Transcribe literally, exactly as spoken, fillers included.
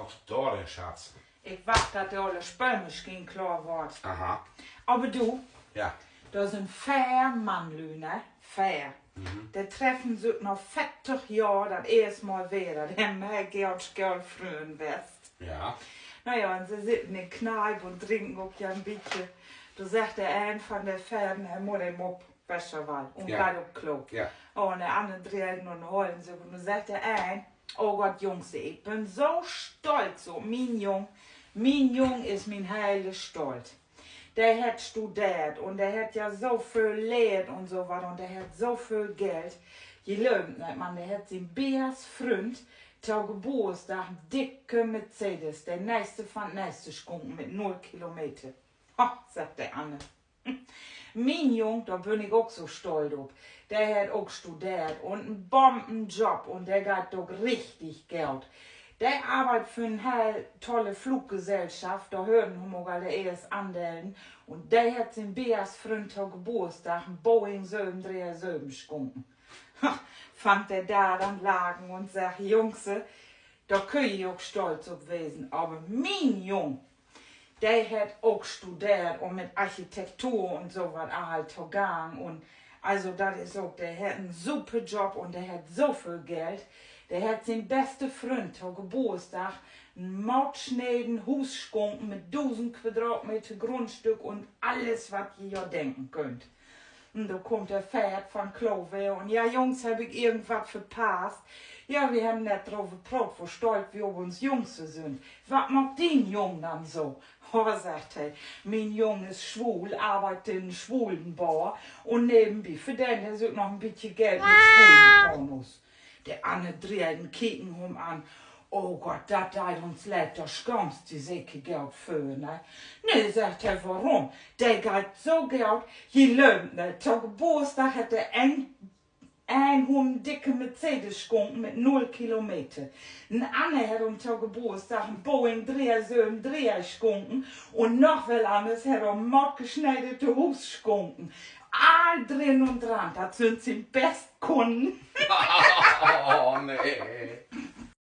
Och, dor, de Schatz. Ik wacht, dat de olle Spölmaschien klaar word. Aver du, ja, dor sünd veer Mannlü, ne? Veer. De treffen sük na veertig Johr dat eerst Mal weer. Dat hebben Herr Georg Girl früher west. Na ja, un se sitten in Kneip un drinken ok ja en bietje. Do seggt de een van de veer: He mutt even op Wäscherwall un geiht op Klo. Un de anner dree, un hollen sük. Un do seggt de een: Oh Gott, Jungs, ik bün so stolt op mien Jung. Mien Jung is mien hele Stolt. De hett studeert un de hett ja so vööl lehrt un so wat un de hett so vööl Geld. Ji glöövt dat, man de hett sien best Fründ to Gebursdag en dicke Mercedes, de neeste van 't neeste, schunken mit null Kilometer. Ho, seggt de anner, mien Jung, dor bün ik ok so stolt op. De hett ok studeert un en Bombenjob un de geiht ok richtig goot. De arbeidt för en heel tolle Fluggesellschaft, dor höörn hum ok al de eerst Andelen. Un de hett sien best Fründ to Gebursdag en Boeing söven dree söven schunken. Fangt de dor an lachen un seggt: Jungs, dor köönt ji ok stolt op wesen, aver mien Jung, de hett ok studeert un mit Architektur un so wat all togang un, also, dat is ok, de hett en super Job un de hett so vööl Geld. De hett sien beste Fründ to Gebursdag en maatschneden Huus schunken mit dusend Quadratmeter Grundstück un alles, wat ji jo denken köönt. Un do kummt de veert van Klo weer un: Ja, Jungs, heff ik irgendwat verpasst? Ja, wi hebben net dröver proot, wo stolt wi op uns Jungs sünd. Wat maakt dien Jung denn so? Oh, seggt he, mien Jung is swuul, arbeidt in en Swulenbar un nevenbi verdeent he sük noch en bietje Geld mit Swulenpornos. De anner dree kieken hum an: Oh Gott, dat deit uns leed, dor schaamst di seker goot vör, ne? Nee, seggt he, worum? De geiht so goot, ji glöövt dat net. To Gebursdag hett de een, een hum en dicke Mercedes schunken mit null Kilometer. En anner hett hum to Gebursdag en Boeing dree söven dree schunken un noch well anners, hett hum maatgeschneederte Huus schunken. All drin un dran, dat sünd sien best Kunnen. Oh, nee.